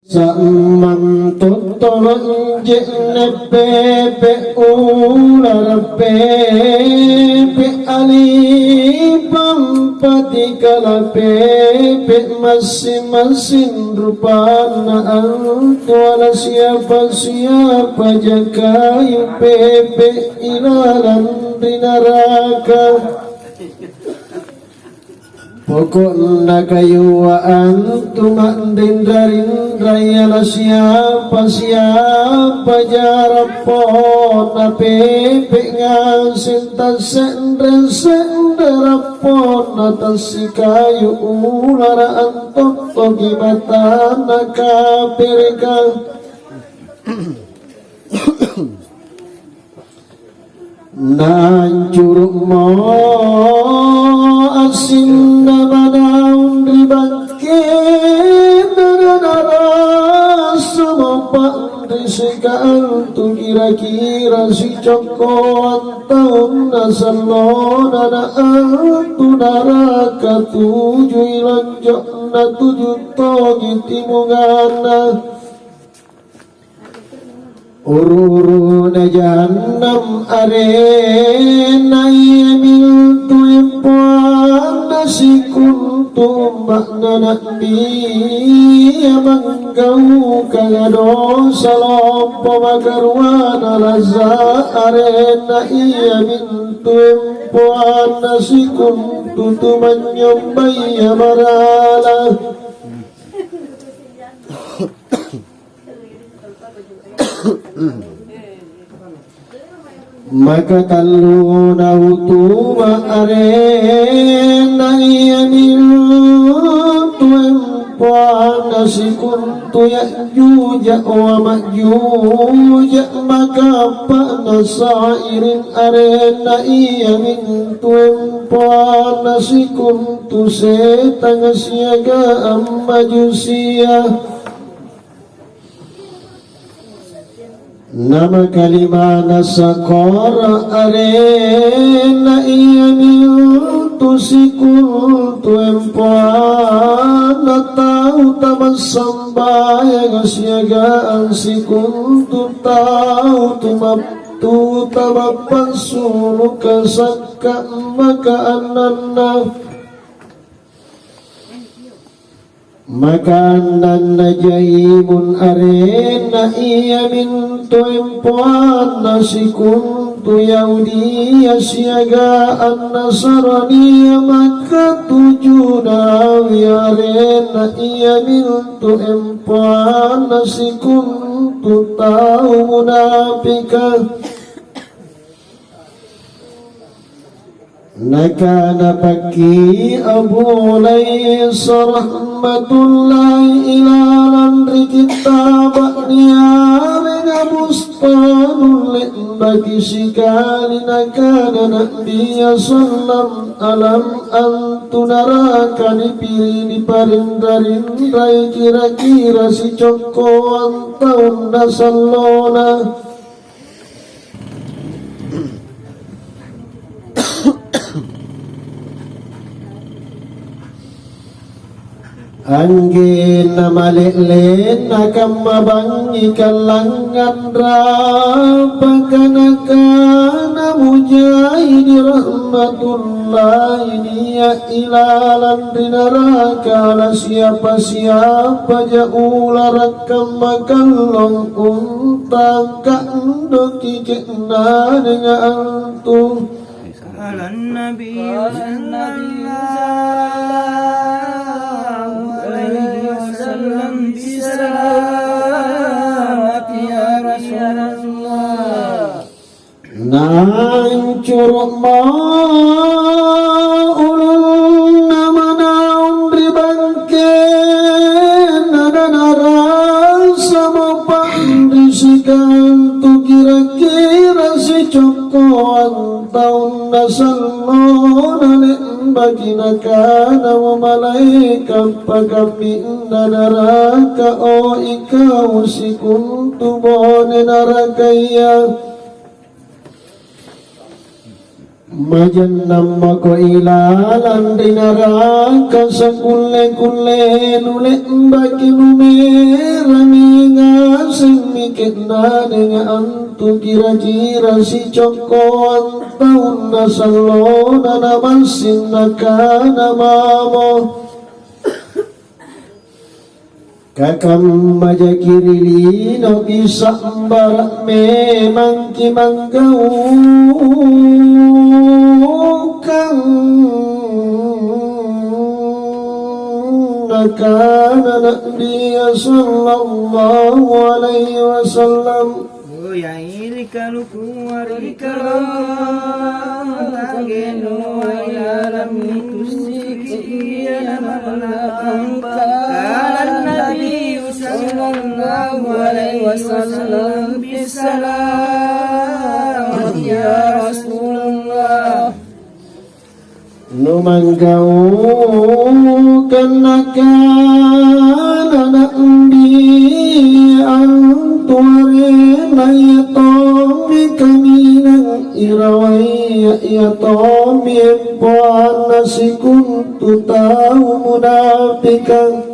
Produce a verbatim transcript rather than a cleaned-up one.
Sa'mang totto je'ne' pepe', ulara' pepe', alipang patikala' pepe', massing-massing rupanna antu ala siapa-siapaja kayu pepe' ilalang ri naraka. Poko'na kayua antu ma'rinra-rinrai ala siapa-siapaja rapponna pepe' ngaseng, tasse're-se're rapponna tassikayu ulara' antottoki matanna kapereka. Nancuru'mo assinna manaung ri bangkena, nanarassamo pa'risika antu kira-kira sicokkoang taunna sallona, na antu naraka tujui lonjo'na, tuju tongi timunganna. Uru-uruna jahannam arenna iamintu empoanna sikontu umma'na Na'bia manggaukanga dosa lompo makaruana lazza arenna iamintu empoanna sikontu tumanynyombaya barala. Maka talluna utuma arenna iamintu empoanna sikontu Ya'juja wa Ma'juja, maka appa'na Sa'irin arenna iamintu empoanna sikontu setanga siagang majusia. Namakalimana Sakara arenna iamintu sikontu empoanna tau tamassambayanga siagang sikontu tau tumap-, tu tamappassuluka sakka maka annanna. Maka annanna Jaimun arenna iamintu empoanna sikontu Yahudia siagang Nasrania, maka tujunawi arenna iamintu empoanna sikontu tau munapika. Nakana pakki Abu Laisa rahmatullahi ilalang ri kittaba niarenga Bustanul, le'baki sikali nakana Na'bia sallam, alam antu naraka nipiri-, niparinra-rinrai kira-kira sicokkoang taunna sallona. Anggenna male'le'na kamma bangngi kallangnganra, pakanakana Mujahidi rahmatullahi nia' ilalang ri naraka, ala siapa-siapaja ulara' kamma kallong unta, ka'dokki ke'nanga antu. Qala an-Nabi sallallahu alaihi wasallam, "Bissalamati ya Rasulullah." Nancuru'mo ulunna manaung ri bangkenna, nanarassamo pa'risikang tu kira-kira sicokkoang taunna sallona, le'baki nakanamo malaeka' pakamminna naraka, "O ikau sikontu bone narakaya." Majannang mako ilalang ri naraka sakulle-kulle, nule'baki numerami ngasemmi ke'nanga antu kira-kira sicokkoang taunna sallona namassing nakana mamo. Kakamma jaki ri linoki sa'bara' memangki manggaukang, nakana Na'bia sallallahu alaihi wasallam, Boyai ri kalukua ri kalangkang, tanggenoi lalammi tussiki ia namarlakang. Kala Nabi sallallahu alaihi wasallam, "Bissalamati ya Rasulullah." Numanggaukang nakana Na'bi antu arena, ia tommi kaminang irawaya, ia tommi empoanna sikontu tau munapikang.